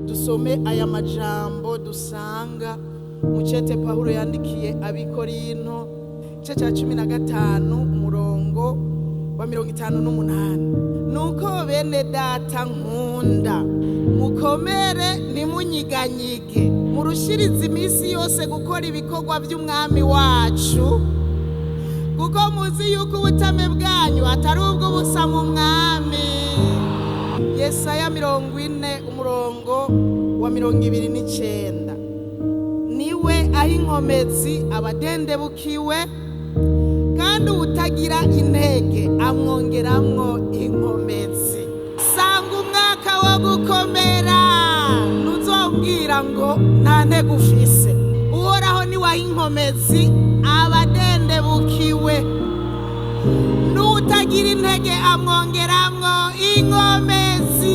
Dusome aya majambo dusanga mu cete Pawulo yandikiye Abikorinto, igice cya 15, umurongo wa 58. Nuko bene data nkunda, mukomere, ntimunyiganyige, murushirize iminsi yose gukora ibikorwa by'Umwami wacu, kuko muzi yuko ubutame bwanyu atari ubw'ubusa mu Mwami. Yesaya 40, umurongo wa 29: niwe aho inkomezi abadendebukiwe, kandi uwutagira intege amwongeramwo inkomezi. Sanga umwaka wo gukomera, ntuzombwira ngo nta ntege ufise. Uhoraho niwe aho inkomezi abadendebukiwe, n'utagira intege amwongeramwo inkomezi.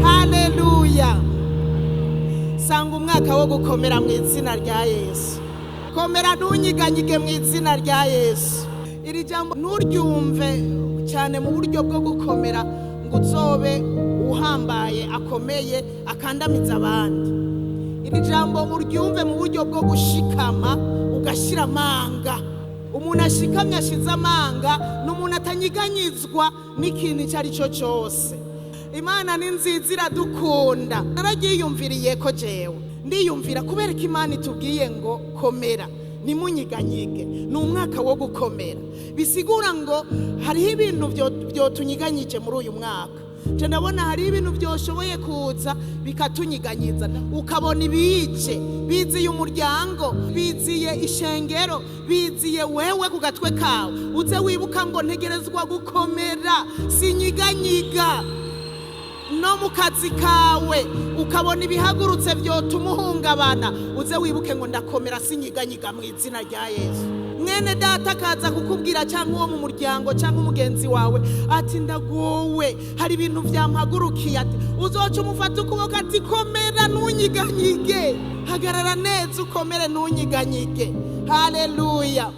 Haleluya! Sanga umwaka wo gukomera mu izina rya Yesu. Komera, ntunyiganyige mu izina rya Yesu. Iri jambo nturyumve cyane mu buryo bwo gukomera ngo uzobe uhambaye, akomeye, akandamiza abandi. Iri jambo uryumve mu buryo bwo gushikama, ugashyira amanga. Umuntu ashikamye, ashize amanga, ni umuntu atanyiganyizwa n'ikintu icyo ari cyo cyose. Imana ni nziza, iradukunda. Naragiyumviriye ko jewe ndiyumvira kubera ko Imana itubwiye ngo komera, ntimunyiganyige, ni umwaka wo gukomera. Bisigura ngo hariho ibintu byotunyiganyije muri uyu mwaka. Nje ndabona hariho ibintu byoshoboye kuza bikatunyiganyiriza, ukabona ibije biziye umuryango, biziye ishengero, biziye wewe ku gatwe kawe. Uze wibuka ngo ntegerezwa gukomera, sinyiganyiga. No mu kazi kawe ukabona ibihagurutse byotuma uhungabana, uze wibuke ngo ndakomera, sinyiganyiga mu izina rya Yesu. Mwene data akaza kukubwira, cyangwa uwo mu muryango, cyangwa umugenzi wawe, ati ndagowe, hari ibintu byampagurukiye, ati uzoca umufata ukuboko, ati komera, ntunyiganyige, hagarara neza, ukomere, ntunyiganyige. Haleluya!